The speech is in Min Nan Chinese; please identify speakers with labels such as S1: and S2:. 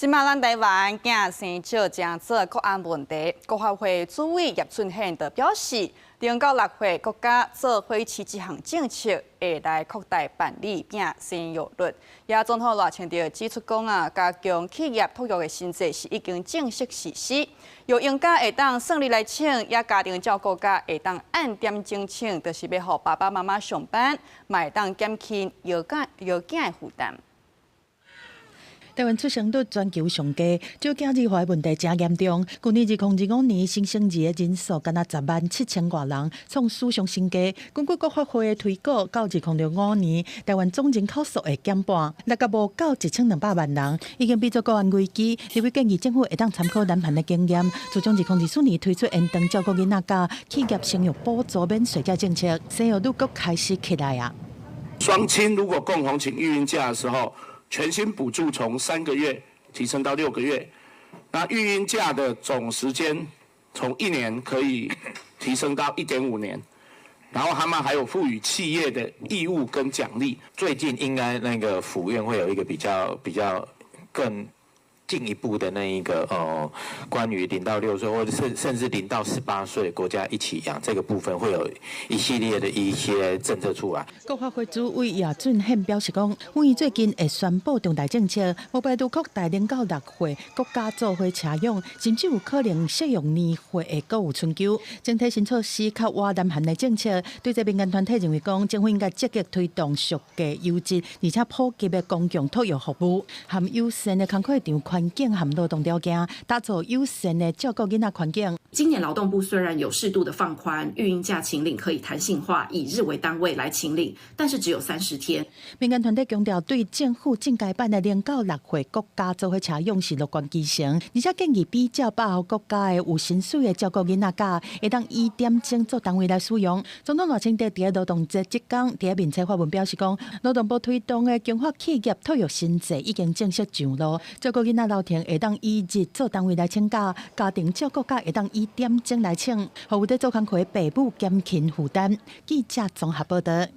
S1: 這馬咱台灣囝生少成做國安問題，國發會主委葉俊憲就表示，0到6歲國家做伙飼這項政策會來擴大辦理囝生育率。也總統賴清德指出講啊，加強企業托育的新制是已經正式實施，育嬰假會當算日來請，也家庭照顧假會當按點鐘請，就是欲予爸爸媽媽上班，嘛會當減輕育囝育囝的負擔。
S2: 台灣出生率全球上低，少子化的問題誠嚴重。舊年2025年新生兒的人數干焦10萬7千外人，創史上新低。根據國發會的推估，到2065年，台灣總人口數會減半，六個無到1200萬人，已經變做國安危機。立委建議政府會當參考南韓的經驗，自從2024年推出延長照顧囡仔假、企業生育補助免稅這政策，生育率閣開始起來啊。
S3: 雙親如果共同請育嬰假的時候，全薪補助從3個月提升到6個月，那育嬰假的總時間從一年可以提升到1.5年，然後他們還有賦予企業的義務跟獎勵。
S4: 最近應該那個府院會有一個比較更進一步的那一個關於0到6歲或者甚至0到18歲國家一起養這個部分，會有一系列的一些政策出來。
S2: 國發會主委葉俊憲表示講，府院最近會宣布重大政策，無排除擴大0到6歲國家做伙車養，甚至有可能適用年歲的國有春秋。整體新措施較倚南韓的政策，對這民間團體認為講，政府應該積極推動俗價優質而且普及的公共托育服務，含友善的工課場環境和勞動條件，打造友善的照顧囡仔環境。
S5: 今年勞動部雖然有適度的放寬育嬰假請領可以彈性化，以日為單位來請領，但是只有30天。
S2: 民間團體強調，對政府進階版的0到6歲國家做伙車養是樂觀其成，而且建議比照北歐國家的有薪水的照顧囡仔假，會當以點鐘做單位來使用。總統賴清德佇勞動節這工，佇面冊發文表示講，勞動部推動的強化企業托育新制已經正式上路，照顧囡仔流程會當以日做單位來請假，家庭照顧假會當以點鐘來請，予有佇做工課的爸母減輕負擔。記者綜合報道。